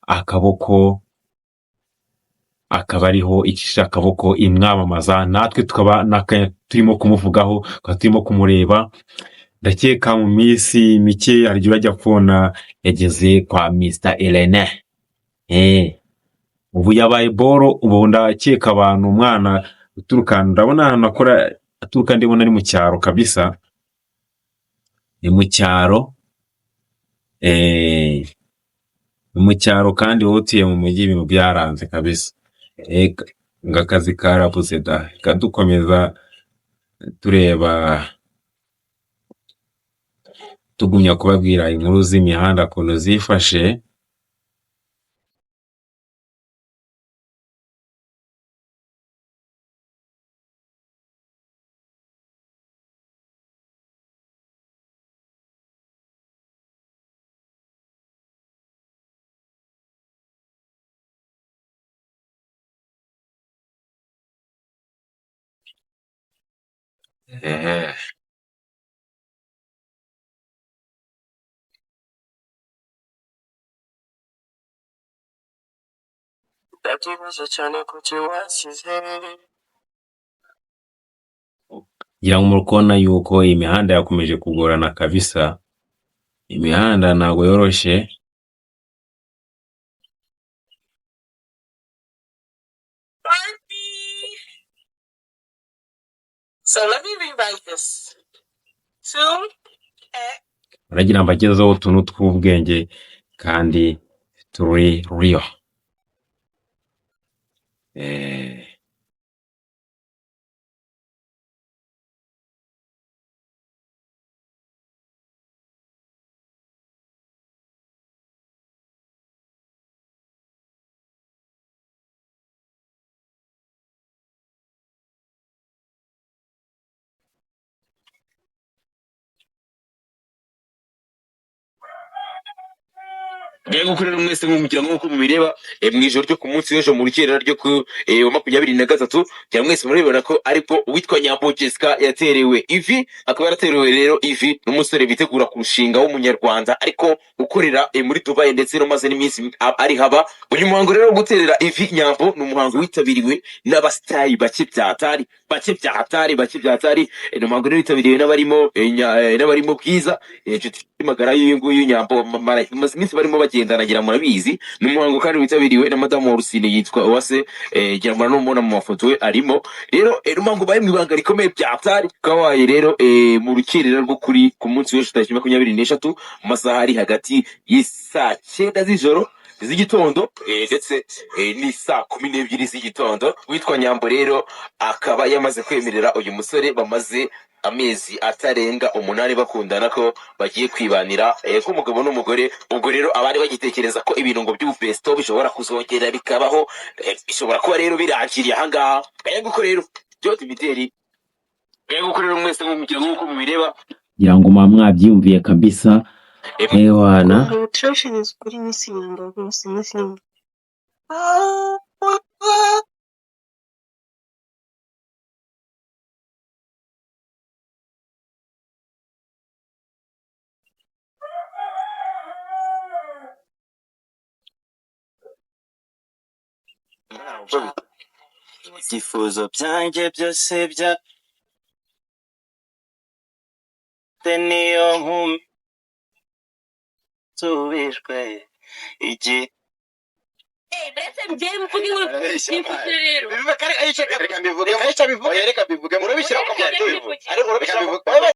akaboko, akaba ariho icisha akaboko imwamamaza, natwe tukaba turimo kumuvugaho, tukaba turimo kumureba. Ndakeka mu minsi mike hari igihe urajya kubona yageze kwa Mr Irene. Ubu yabaye boro. Ubu ndakeka abantu, umwana uturuka, ndabona ahantu akora aturuka, ndibona ari mu cyaro kabisa, ni mu cyaro, ni mu cyaro, kandi wowe utuye mu mujyi ibintu byaranze kabisa. Ngo akazi karabuze da. Reka dukomeza tureba, tugumya kubabwira inkuru z'imihanda ukuntu zifashe. Ndabyibaza cyane kuki wansize. Ngira ngo muri kubona yuko imihanda yakomeje kugorana kabisa, imihanda ntabwo yoroshye. So let me rewrite this. 2x Baragira ngo mbagezeho utuntu tw'ubwenge kandi turi real. Mbega rero mwese nkugira nk'uko mubireba, mu ijoro ryo ku munsi w'ejo mu rukerera ryo ku wa 23, cyangwa mwese murabibona ko ariko uwitwa Nyambo Jessica yaterewe ivi, akaba yaraterewe rero ivi n'umusore bitegura kurushinga w'umunyarwanda ariko ukorera muri Dubai, ndetse no maze n'iminsi ari haba. Uyu muhango rero wo guterera ivi Nyambo ni umuhango witabiriwe n'abasitari bake bya hatari, bake bya hatari, bake bya hatari. Ni umuhango rero witabiriwe n'abarimo n'abarimo Bwiza, inshuti magara y'uyu nguyu Nyambo, maze iminsi barimo bagendana, ngira murabizi. Ni umuhango kandi witabiriwe na madamu wa Rusine yitwa Uwase, ngira muranamubona mu mafoto we arimo. Rero ni umuhango bari mu ibanga rikomeye bya hatari, kabaye rero mu rukerera rwo kuri ku munsi w'ejo tariki 23, mu masaha ari hagati y'isaa 9 z'ijoro z'igitondo, ndetse ni saa 12 z'igitondo. Witwa Nyambo rero akaba yamaze kwemerera uyu musore bamaze amezi atarenga 8 bakundana ko bagiye kwibanira nk'umugabo n'umugore. Ubwo rero abari bagitekereza ko ibintu ngo by'ububesto bishobora kuzongera bikabaho, bishobora kuba rero birangiriye ahangaha. Mbega uko rero byose imideri, mbega uko rero mwese nkugira nk'uko mubireba, Ngira ngo muba mwabyiyumviye kabisa. Ewana. Congratulations kuri Miss Nyambo rwose, Miss Nyambo. Ibyifuzo byanjye byose bya niyo nkusubijwe igihe. Reka mbivuge, reka mbivuge, urabishyira ko byari, ariko urabishyira.